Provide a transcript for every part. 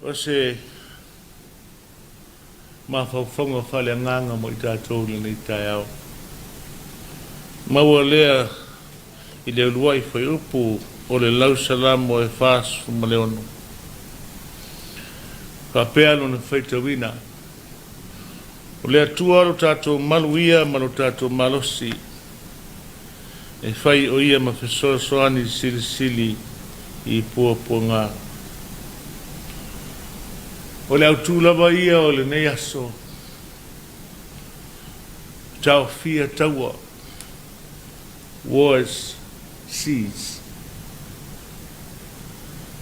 O se mafaufauga faaleagaga mo i tatou i lenei taeao. Maua lea i le uluai fuaiupu o le Lausalamo e 46. Faapea lona faitauina, O le Atua lo tatou malu ia ma lo tatou malosi, e fai o ia ma fesoasoani silisili i puapuaga. O le autu lava ia o lenei aso, taofia taua, wars cease.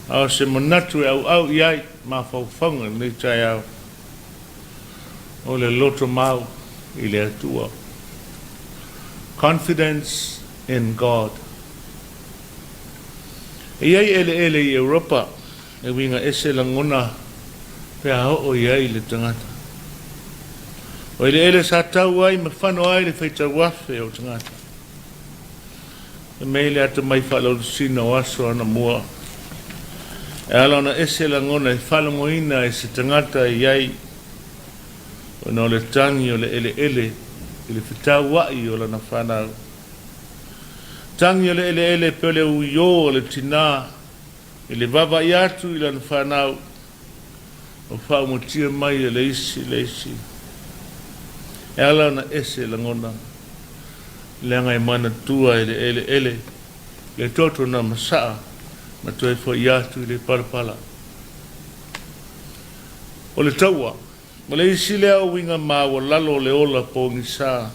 A o se manatu e auau i ai mafaufauga i lenei taeao, o le lotomau i le Atua, confidence in God. E i ai eleele i Europa e uiga ese lagona pe a oo i ai le tagata. O eleele sa tau ai ma fano ai le faitauafe o tagata. E mei le atamai faalaulusina o aso anamua. E ala ona ese lagona e faalogoina e se tagata e i ai ona o le tagi o le eleele i le fetauai o lana fanau. Tagi o le eleele pe o le uiō o le tinā i le vaavaai atu i lana fanau o faaumatia mai e le isi le isi. E ala ona ese lagona, leaga e manatua e le eleele le toto na masaa ma toe foi atu i le palapala. O le taua, o le isi lea o uiga maualalo o le ola pogisa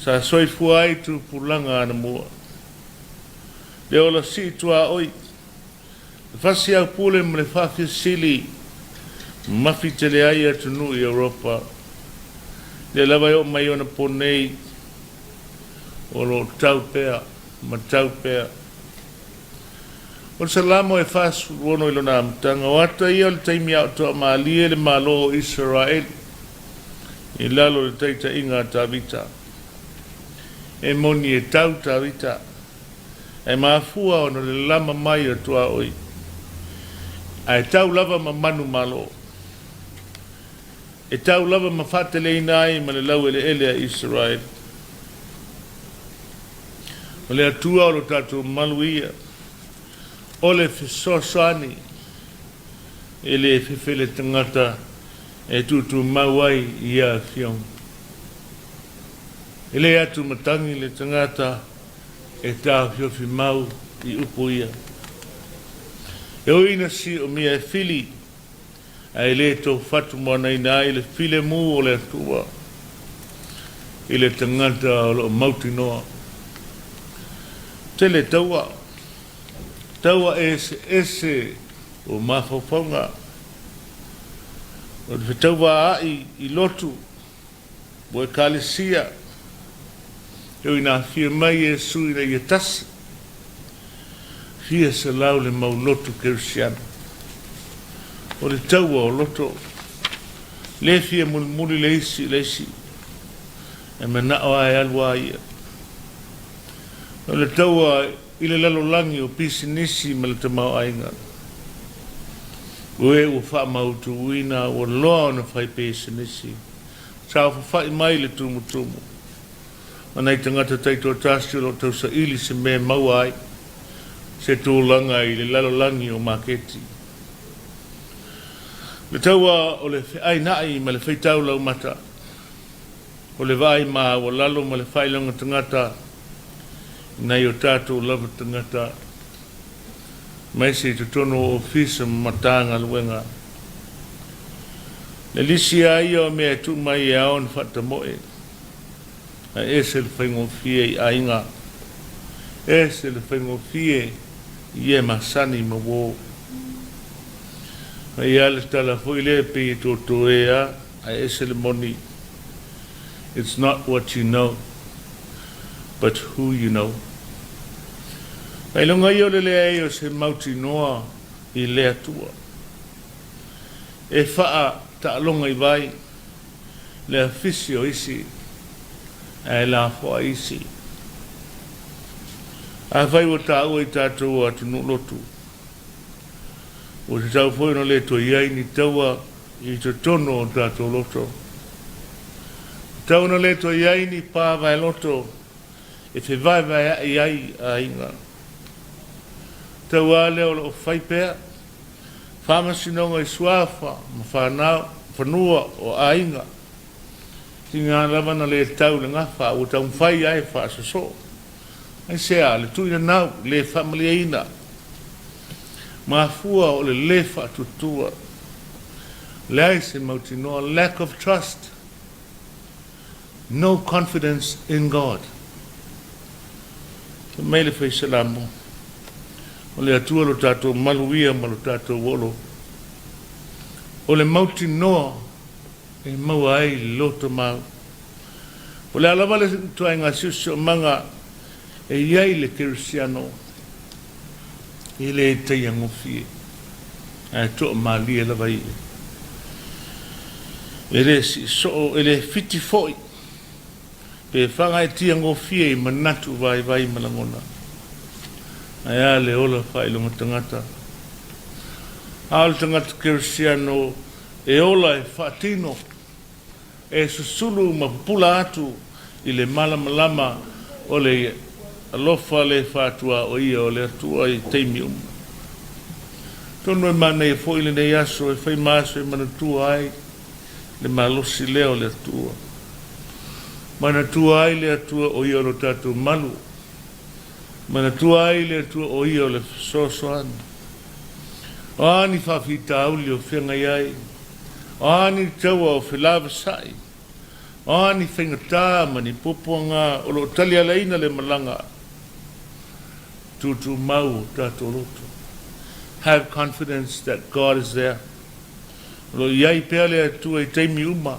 sa soifua ai tupulaga anamua. Le ola sii tuaoi, le fasi aupule ma le faafiasili mafi tele ai atunuu i Europa. Lea lava e oo mai ona po nei, o lo o tau pea ma tau pea. O le Salamo e 46 i lona amataga, o ata ia o le taimi a o toamalie le Malo o Isaraelu i lalo o le taitaiga a Tavita. E moni e tau Tavita, ae mafua ona o le lama mai o tuaoi, ae tau lava ma manumalo. E tau lava ma faateleina ai ma le laueleele a Isaraelu. O le Atua o lo tatou malu ia, o le fesoasoani e le fefe le tagata e tutumau ai i ia afioga. E le atumatagi le tagata e taofiofi mau i upu ia. E ui ina siomia e fili, ae le tou fatumoanaina ai le filemu o le Atua i le tagata o lo o mautinoa. Tele taua, taua eseese o mafaufauga, o le fetauvaai i lotu o Ekalesia, e ui ina afio mai Iesu ina ia tasi, fia selau le mau lotu Kerisiano. O le taua o loto, le fia mulimuli le isi i le isi, e manao lava e alu a ia. O le taua i le lalolagi o pisinisi ma le tamaoaiga, o e ua faamautuina ua loa ona fai pisinisi, saofafai mai le tumutumu ma nai tagata taitoatasi o lo o tausaili se mea e maua ai se tulaga i le lalolagi o maketi. Le taua o le feaina'i ma le faitau laumata, o le vaai maualalo ma le faailoga tagata i nai o tatou lava tagata, aemaise i totonu o ofisa ma Matagaluega. Le lisi a ia o mea e tuu mai e ao ona faatamoe, ae ese le faigofie i aiga, ese le faigofie i e masani ma uō. Fai lava le tala foi lea pei e totoē lava, ae ese le moni, It's not what you know, but who you know. Ailoga ia o le leai o se mautinoa i le Atua e faataaloga i vai le afisi o isi ae lafoai isi. Afai ua taua i tatou o atunuu lotu, Ua tatau foi ona le toe i ai ni taua i totonu o tatou loto. Tatau ona le toe i ai ni pa vaeloto e fevaevaea'i ai aiga. Taua lea o lo o fai pea faamasinoga i suafa ma fanau, fanua o aiga. Tiga lava na le tau le gafa ua taumafai ai e faasosoo. Aisea? Le tuuinanau le faamalieina. Mafua o le lē faatuatua, leai se mautinoa, lack of trust, no confidence in God. Fai mai le Fai Salamo, o le Atua lo tatou malu ia ma lo tatou olo. O le mautinoa e maua ai le lotomau. O le a lava le ituaiga siosiomaga e i ai le kerisiano, e le taiagofie, ae toamalie lava ia. E le siisoo, e le fiti foi, pe faagaeetia gofie i manatu vaivai ma lagona. Ae a le ola faailoga tagata. A o le tagata kerisiano e ola e faatino, e susulu ma pupula atu i le malamalama o le alofa le faatuaoia o le Atua i taimi uma. Atonu e manaia foi lenei aso e fai ma aso e manatua ai le malosi lea o le Atua. Manatua ai le Atua o ia o lo tatou malu. Manatua ai le Atua o ia o le fesoasoani. O a ni faafitauli o feagai ai, o a ni taua o felavasai, o a ni faigata ma ni puapuaga o lo o talialaina le malaga, tutumau o tatou loto. Have confidence that God is there. O lo o i ai pea le Atua i taimi uma.